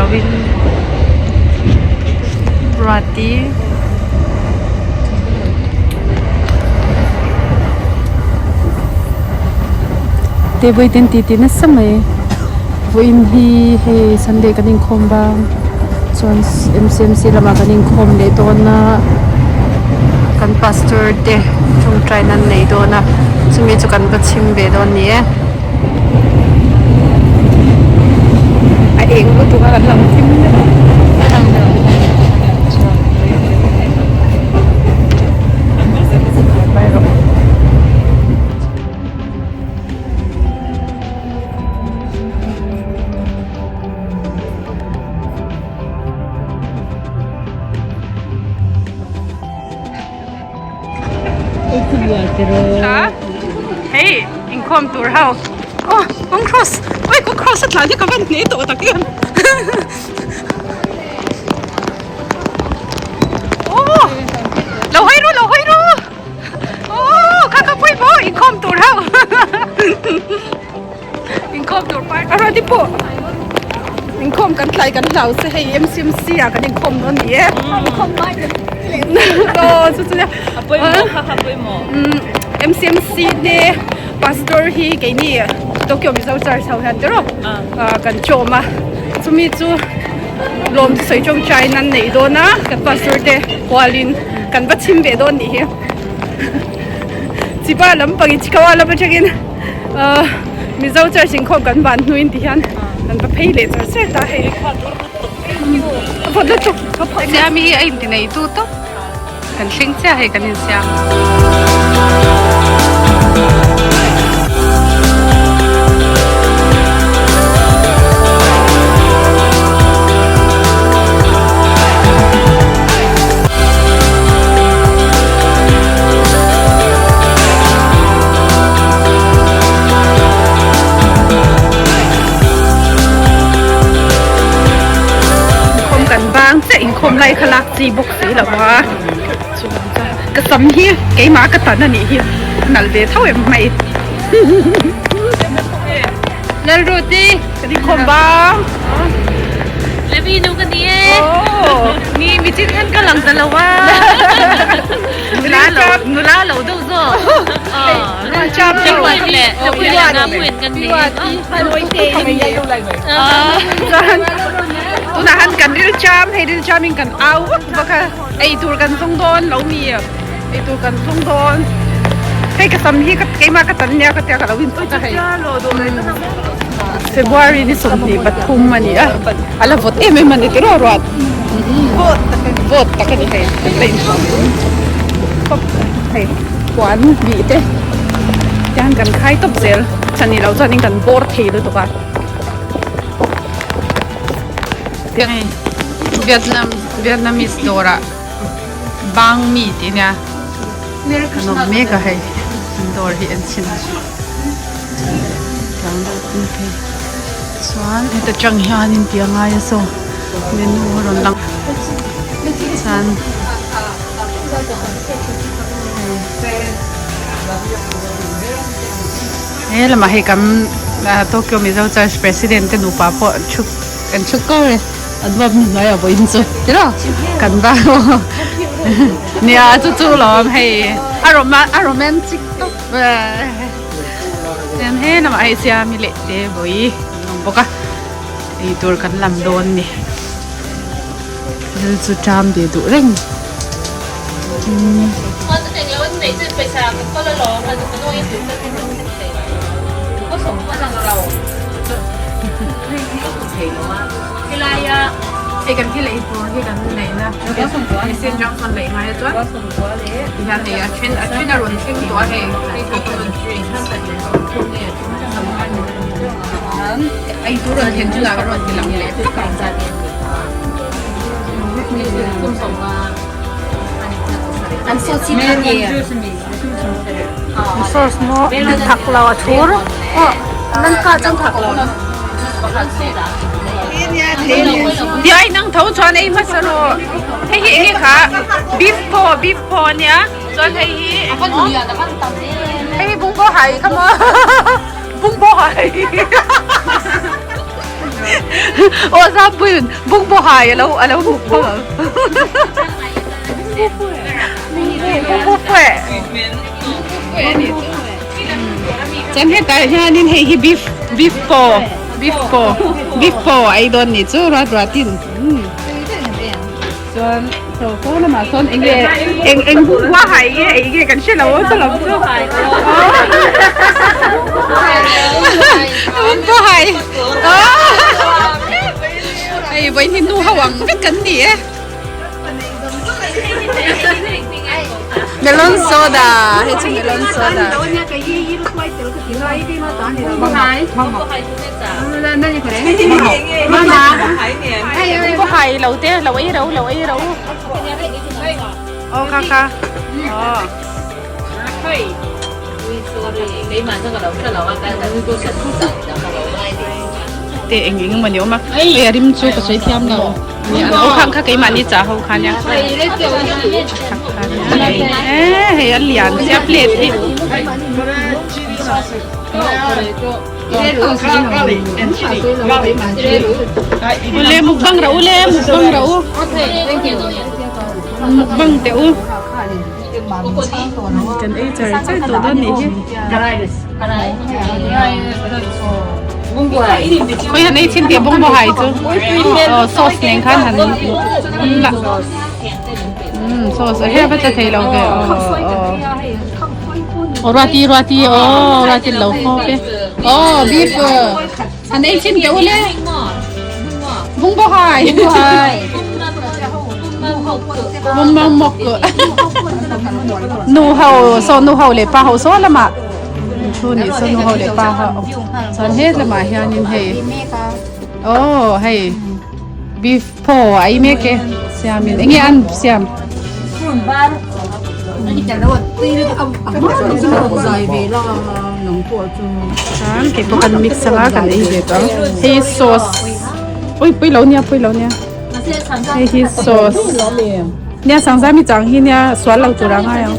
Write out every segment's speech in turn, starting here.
lovin Ruati te vawiin ti ti nasa mai vawiin hi hei sunday kan inkhawm bang chuan M_C_M_C lamah kan inkhawm leh dawn a kan pastor te tawngtai na an nei dawn a chumi chu kan va chhim ve dawn a ni e. A eng lutuk a kan lang thim deuh a. Hei inkhawm tur ho aw kawng cross oi kawng cross a tlan hi ka van hne tawh tak em aw lo hawi ru lo hawi ru aw kha kha pawimawh inkhawm tur ho Inkhawm tur park a rawn pawh inkhawm kan tlai kan hlau se hei MCMC ah kan inkhawm dawn ni e aw chu chu a pawimawh kha kha pawimawh MCMC te pastor hi keini Tokyo Mizo Church ho hian tiraw kan chawm a chumi chu lawm chu sawi tawngtai nan nei dawn a kan pastor te kualin kan va chhim ve dawn nih hi chipa lampangin chikawa lam atangin. Mizo church inkhawm kan van hnuin ti hian kan va phei leh char char ta hei a vawt lutuk siam hi a inti nei tu tawp kan thleng chiah hei kan insiam. Inkhawm kan bang chiah inkhawm lai kha lak chi bawk si lo a chuan ka sam hi keimah ka tan a nih hi a nalh ve tho em mai Lalruti kan inkhawm bang Levi nu ka ni e ni mi chin khan ka lang ta lo a nula lo nula lo deuh zawk Tunah han kan ril cham hei ril cham in kan au vak vak a ei tur kan zawng dawn lo mi ei tur kan zawng dawn hei ka sam hi keimah ka tan nia ka tia ka lo in tawt a hei February ni 23 a ni a a la vawt em em a ni tiraw ruat vawt tak a ni hei kan la inchhawm hei puan bih te tiang kan khai tawp zel chhan nih loh chuanin kan bawr thei lutuk a hei Vietnam Vietnamese dawrah bang mi tih ania an awm mek a hei an dawr hi en chhin tlang deuh tin phei chuan heta tang hianin tih a ngai a saw menu a rawn lang chuan he lamah hei kan Tokyo Mizo Church President te nupa pawh thu an thu kar e an va hmu hnuai a vawiin chu tiraw kan va nia chu chu lawm hei a a romantic tawp Chuan he lamah hei siami leh te vawi an awm bawk a ei tur kan lam dawn a ni thil chu ṭam ve duh reng. Hei kan thil ei tur hi kan neihna machine atang chuan lei ngai a chuan tihian hei a then a then a rawn thleng tawh a hei ei tur rawn thlen chungah ka rawn ti lang leh vek ang. Sauce maw thak lo a thur Diai nang tho chuan ei hmasa rawh hei hi enge kha beef phaw beef phaw ania chuan hei hi hei hi bungkaw hai kha maw bungkaw hai. Aw Zampuiin bungbu hai alo alo mukbang ang. Bungbu fueh. Chuan hetah hianin hei hi beef beef paw beef paw beef paw a ei dawn nih chu ruat ruatin chuan chaw saw lamah sawn eng nge eng eng bungrua hai nge ei nge kan hre lo a saw lam chu bungrua hai hei vawiin hi nu ho ang vek kan ni e. Melon soda hei chu melon soda Có hai lẩu té lẩu ấy đâu lẩu ấy đâu ô kha kha te eng eng emaw ni awm a hei a rim chu ka sawi thiam lo an aw khang kha keimahni chah ho kha nia hei a lian sia plate hi ule mukbang rawh ule mukbang rawh u mukbang teh u. Kan ei char char tawh dawn nih hi. Khawi han ei chin tih bawngbaw hai chu aw sauce nen khan han la sauce a hep a tla thei lo ve aw aw ruati ruati aw ruati lo khawp e aw beef han ei chin teh u le bawngbaw hai. Mawmawk nu ho saw nu ho leh pa ho saw lamah thu nih saw nu ho leh pa ho chuan he lamah hianin hei aw hei beef phaw a ei mek e siamin enge an siam chuan keipawh kan mix anga kan ei ve tawh ang hei sauce ui pui lo nia pui lo nia. Hei hi sauce nia sangzai mi chang hi nia sual lo tur a ngai ang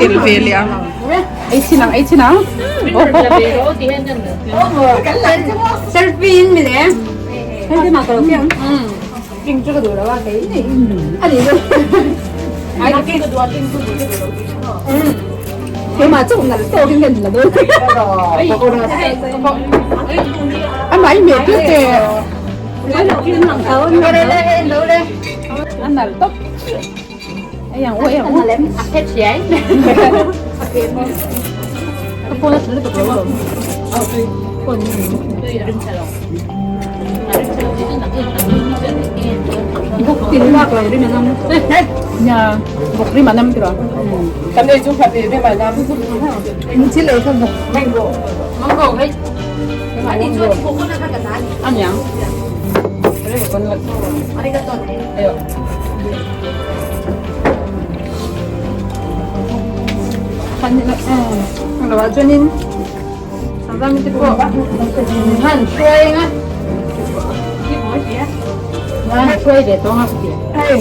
tel ve leh ang ei chin ang ei chin ang selfie in mi le hei te ma ka lo piang king chu ka duh lo a kei nei a ni lo ai ka king ka duh a king chu duh lo keimah chu nal tawk in kan la dawn a mai me tu te a nal tawp ai ang u ai ang u a phet hiai ka phone a thlu lutuk lo lawm Bawk tin bak lo rim a nam. Nia, bawk rim a nam tiraw? Kan ei chu khat rim a nam. In thil ei kha bawk. Mango. Mango hei. A niang. Ayo. Lo ah chuanin Sangzami te pawh han hruai anga han hruai ve tawng a hei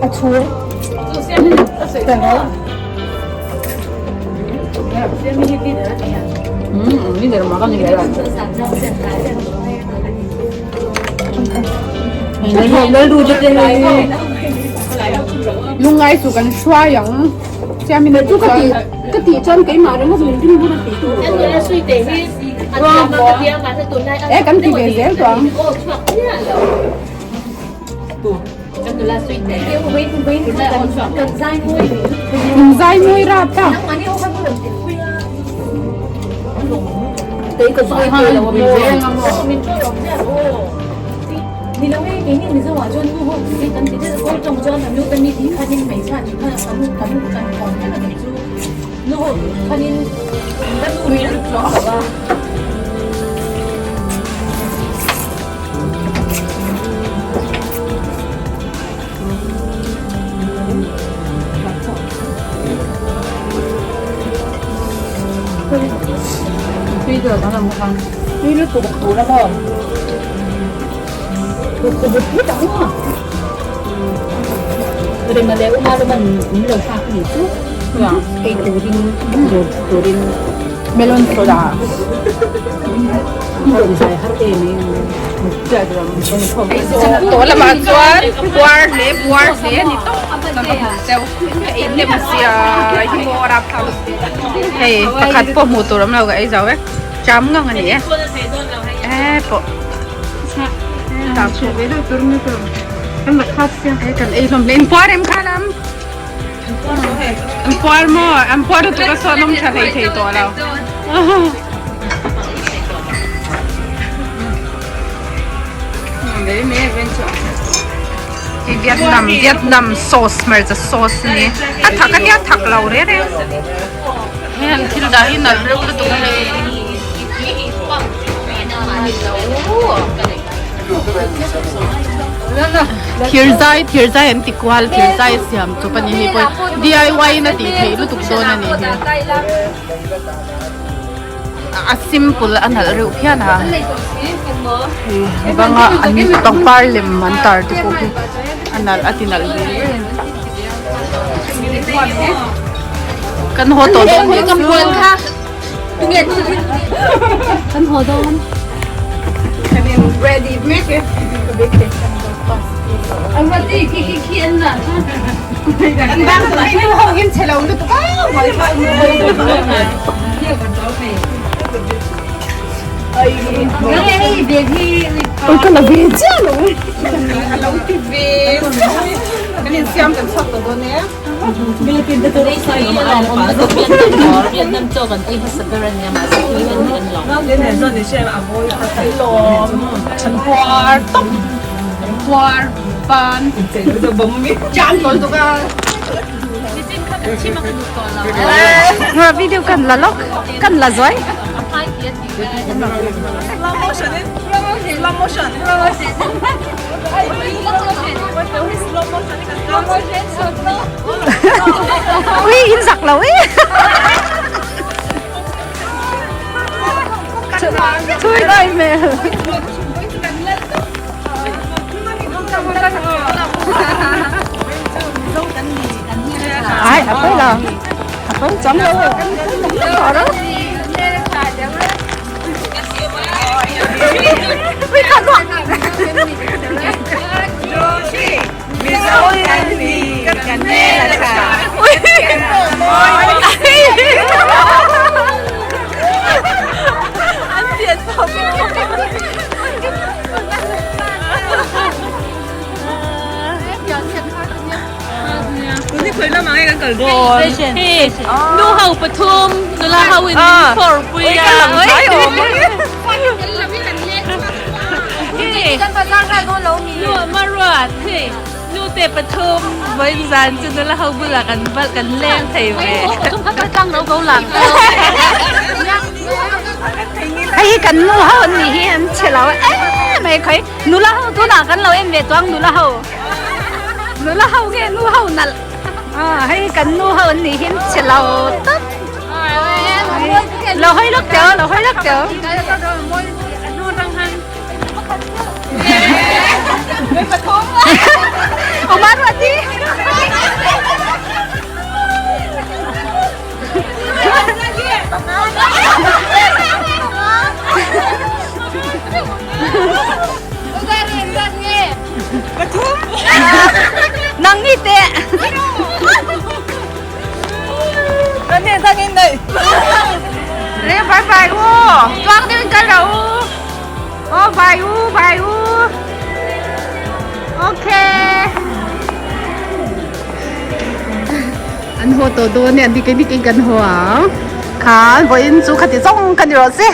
a chhu Lungai chu kan hruai ang. Siamin a chu ka ti ka tih chuan keimah ringawt min ring bur a tih tur e kan ti ve zel tawh ang. In zai mawi rap ta. Tui lutuk tur a maw? Rema leh Uma lawm an min lo thlak a nih chu. Ei turin, tur turin. Melon soda. Tawh lamah chuan puar hle puar hle a ni tawp chuan ka hmu cheu ka ei hnem sia hi maw a rapthlak hei pakhat pawh hmuh tur awm lo ka ei zo vek cham ngang a ni e e pawh kan ei hlawm hle in puar em kha lam. An puar maw? An puar lutuk a sawn awm tha hlei thei tawh lo. Vietnam Vietnam sauce hmarcha sauce a ni. A thak a nia thak lo reng reng. Hei an thil dah hi nalh reuh lutuk a ni. Thirzai thirzai an ti kual thirzai a siam chawp a ni hei pawh DIY in a tih theih lutuk dawn a ni hi a simple a nalh reuh phian a hei banga an pangpar lem an tar te pawh khi a nalh a ti nalh ve kan haw tawh dawn nih chu. Kan haw dawn. Kan in ready mek e. An bang nu ho in chhe lo lutuk a buai thlak nu ho. Oi ka la ve chiah lo. A lo ti ve. Kan in siam kan chhuak tawh dawn e. Video kan la lawk kan la zuai. Ui in zak lo e. Thui dai mel. Ai, a pai la. A pai chang lo. Đó. Ui khat luak. Nu ho pathum nula ho in min phawr pui a. Nu maruat hei nu te pathum vawiin zan chu nula ho bulah kan valh kan leng thei ve. Hei hi kan nu ho an nih hi an che lo em mai khawi nula ho tunah kan lo en ve tawh ang nula ho nula ho nge nu ho nalh hei hi kan nu ho an nih hi an che lo tawp lo hawi lawk teh lo hawi lawk teh. Oma ruati. Nang ni te. Re bye bye u. Tuang deuh in kal rawh u. Aw bye u bye u. Okay. An haw tawh dawn e an dik dik in kan haw ang. Khan vawiin chu khati zawng ka ni rawh se.